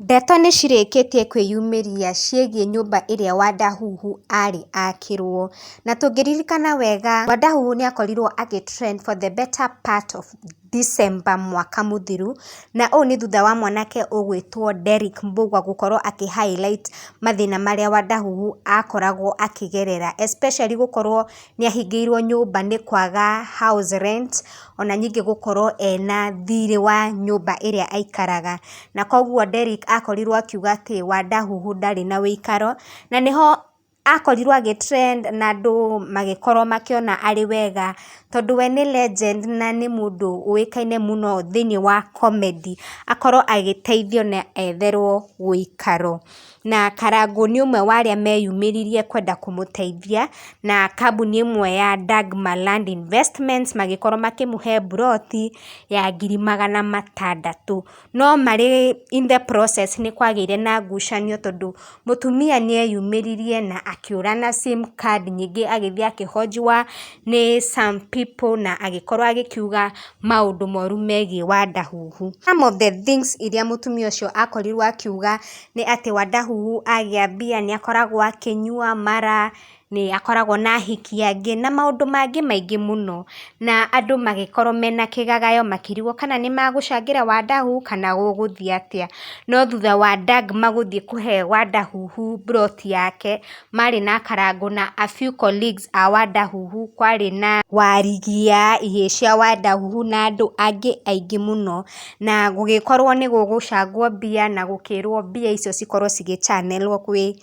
Ndeto nĩcirĩkĩtie kwĩyumĩria ciĩgiĩ nyũmba ĩrĩa Wadahuhu arĩ akĩrwo, na tũngĩririkana wega Wadahuhu nĩakorirwo agĩ trend for the better part of December mwaka mũthiru, na ũũ nĩ thutha wa mwanake ũgwĩtwo Derrick Mbugua gũkorwo akĩ highlight mathĩna marĩa Wadahuhu akoragwo akĩgerera, especially gũkorwo nĩ ahingĩirwo nyũmba nĩ kwaga house rent, ona ningĩ gũkorwo ena thirĩ wa nyũmba ĩrĩa aikaraga, na koguo Derrick akorirwo akiuga atĩ Wadahuhu ndarĩ na wĩikaro, na nĩho akorirwo agĩ trend na andũ magĩkorwo makĩona arĩ wega, tondũ we nĩ legend na nĩ mũndũ ũĩkaine mũno thĩinĩ wa comedy, akorwo agĩteithio na etherwo wĩikaro. Na Karangũ nĩ ũmwe wa arĩa meyumĩririe kwenda kũmũteithia, na kambuni ĩmwe ya Dagmar Land Investments magĩkorwo makĩmũhe mburoti ya 600,000. No marĩ in the process nĩ kwagĩire na ngucanio, tondũ mũtumia nĩ eyumĩririe na akĩũra na sim card nyingĩ, agĩthiĩ akĩhojiwa nĩ some people na agĩkorwo agĩkiuga maũndũ moru megiĩ Wadahuhu. Some of the things iria mũtumia ũcio akorirwo akiuga nĩ atĩ Wadahuhu agĩa mbia nĩ akoragwo akĩnyua mara, nĩ akoragwo na ahiki angĩ na maũndũ mangĩ maingĩ mũno, na andũ magĩkorwo mena kĩgagayo makĩrigwo kana nĩ magũcangĩra Wadahuhu kana gũgũthiĩ atĩa. No thutha wa Dagmar gũthiĩ kũhe Wadahuhu mburoti yake, marĩ na Karangũ na a few colleagues a Wadahuhu, kwarĩ na Warigia, ihĩĩ cia Wadahuhu na andũ angĩ aingĩ mũno, na gũgĩkorwo nĩ gũgũcangwo mbia na gũkĩrwo mbia icio cikorwo cigĩ channel wo gwĩ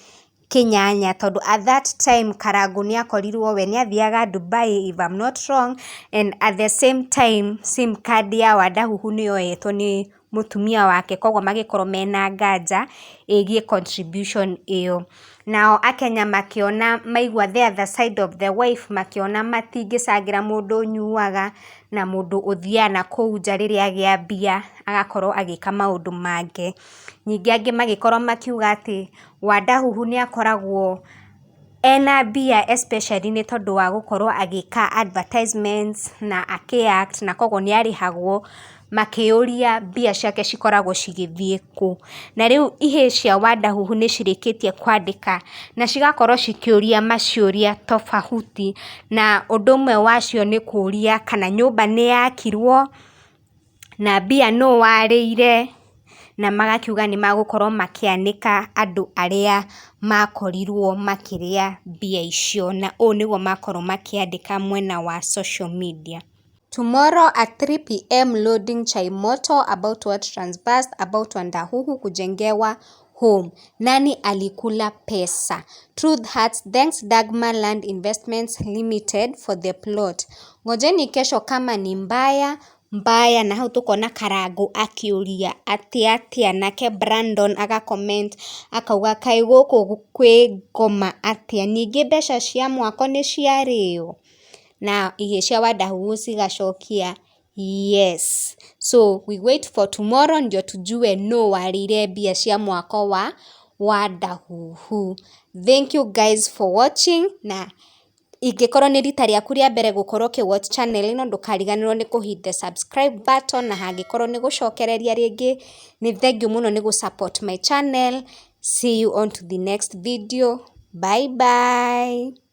Kĩnyanya, tondũ at that time Karangũ nĩ akorirwo we nĩ athiaga Dubai, if I'm not wrong, and at the same time sim card ya Wadahuhu nĩ yoetwo nĩ mũtumia wake, koguo magĩkorwo mena nganja ĩgiĩ contribution ĩyo. Nao akenya makĩona maigua the other side of the wife, makĩona matingĩcangĩra mũndũ ũnyuaga na mũndũ ũthiaga nakũu nja rĩrĩa agĩa mbia agakorwo agĩka maũndũ make. Ningĩ angĩ magĩkorwo makiuga atĩ Wadahuhu nĩ akoragwo ena mbia, especially nĩ tondũ wa gũkorwo agĩka advertisements na akĩ act, na koguo nĩ arĩhagwo, makĩũria mbia ciake cikoragwo cigĩthiĩ kũ. Na rĩu ihĩĩ cia Wadahuhu nĩ cirĩkĩtie kwandĩka na cigakorwo cikĩũria maciũria tofauti, na ũndũ ũmwe wacio nĩ kũũria kana nyũmba nĩ yakirwo na mbia nũ warĩire, na magakiuga nĩ magũkorwo makĩanĩka andũ arĩa makorirwo makĩrĩa mbia icio, na ũũ nĩguo makorwo makĩandĩka mwena wa social media. Tomorrow at 3 p.m. loading chai moto about what transpired about Wadahuhu kujengewa home. Nani alikula pesa? Truth hurts. Thanks Dagmar Land Investments Limited for the plot. Ngojeni kesho kama ni mbaya mbaya. Na hau tukona Karangũ akĩũria atĩ atĩa, nake Brandon aga comment akauga, kaĩ gũkũ kwĩ ngoma atĩa, ningĩ mbeca cia mwako nĩ ciarĩo? Na ihĩĩ cia Wadahuhu cigacokia, "Yes." So we wait for tomorrow ndio tujue no warĩire mbia cia mwako wa Wadahuhu. Thank you guys for watching, na ingĩkorwo nĩ rita rĩaku rĩa mbere gũkorwo ũkĩ watch channel ĩno, ndũkariganĩrwo nĩ kũ hit the subscribe button, na hangĩkorwo nĩ gũcokereria rĩngĩ, nĩ thank you mũno nĩ gũ support my channel. See you on to the next video. Bye bye.